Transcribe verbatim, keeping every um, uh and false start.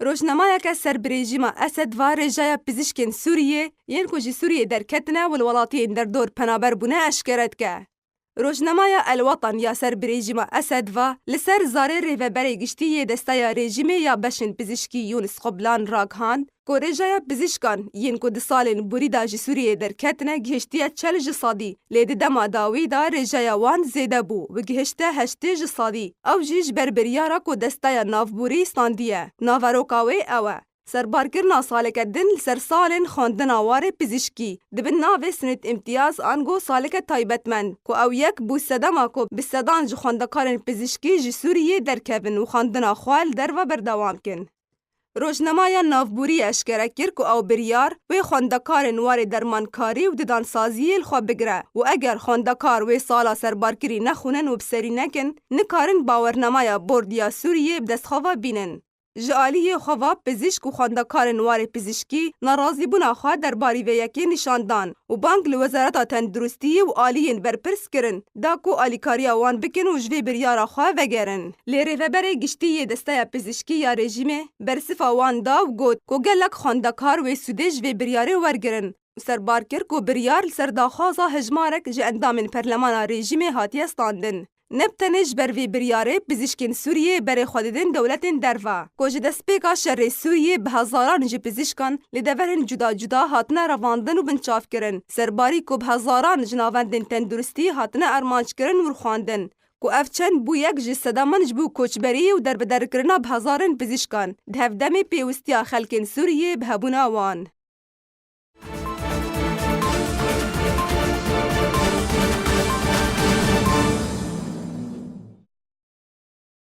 Rojnamayeke ser bi rejîma Esed ve rêjeya pizîşkên Sûriyê yên ku ji Sûriyê derketine û li welatiyên derdor penaber bûne eşkere dike. Rojnameya El Watan ya ser bi rejîma Esed ve li ser zarê rêveberê giştî yê desteya rejîmê ya beşên pizîşkî Yûnis Qublan ragihan ku rêjeya pizîşkan yên ku di salên borî de ji Sûriyeyê derketine gihiştiye çel ji sedî, lê di dema dawî de rêjeya wan zêde bû û gihişte heştê ji sedî. Ew jî ji ber biryara ku desteya navborî standiye. Naveroka wê ew e. Serbarkirina saleke din li ser salên xwendina warê pizîşkî di bin navê sinêd îmtiyaz ango saleke taybetmend ku ew yek bû sedema ku bi sedan ji xwendekarên pizîşkî ji Sûriyê derkevin û xwendina xwe li derve berdewam kin. Rojnameya navborî eşkere kir ku ew biryar wê xwendekarên warê dermankarî û didansaziyê li xwe bigire û eger xwendekar wê sala serbarkirî nexwînin û bi serî nekin, nikarin bawernameya bordî ya Sûriyê bi dest xwe ve bînin. Ji aliyê xwe ve pizîşk û xwendekarên warê pizîşkî nerazîbûna xwe derbarî vê yekê nîşan dan û bang li Wezareta Tenduristiyê û aliyên berpirs kirin da ku alîkariya wan bikin û ji vê biryara xwe vegerin. Lê rêveberê giştî yê desteya pizîşkî ya rejîmê bersiva wan da û got ku gelek xwendekar wê sûdê ji vê biryarê wergirin û serbar kir ku biryar li ser daxwaza hejmarek ji endamên perlemana rejîmê hatiye standin. Ne bi tenê ji ber vê biryarê pizîşkên Sûriyê berê xwe didin dewletên derve, ku ji destpêka şerê Sûriyê bi hezaran ji pizîşkan li deverên cuda cuda hatine revandin û binçavkirin, serbarî ku bi hezaran ji navendên tenduristî hatine armanckirin û rixwandin, ku ev çend bû yek ji sedaman ji bo koçberî û derbederkirina bi hezarên pizîşkan, di hevdemê pêwistiya xelkên Sûriyê bi hebûna wan.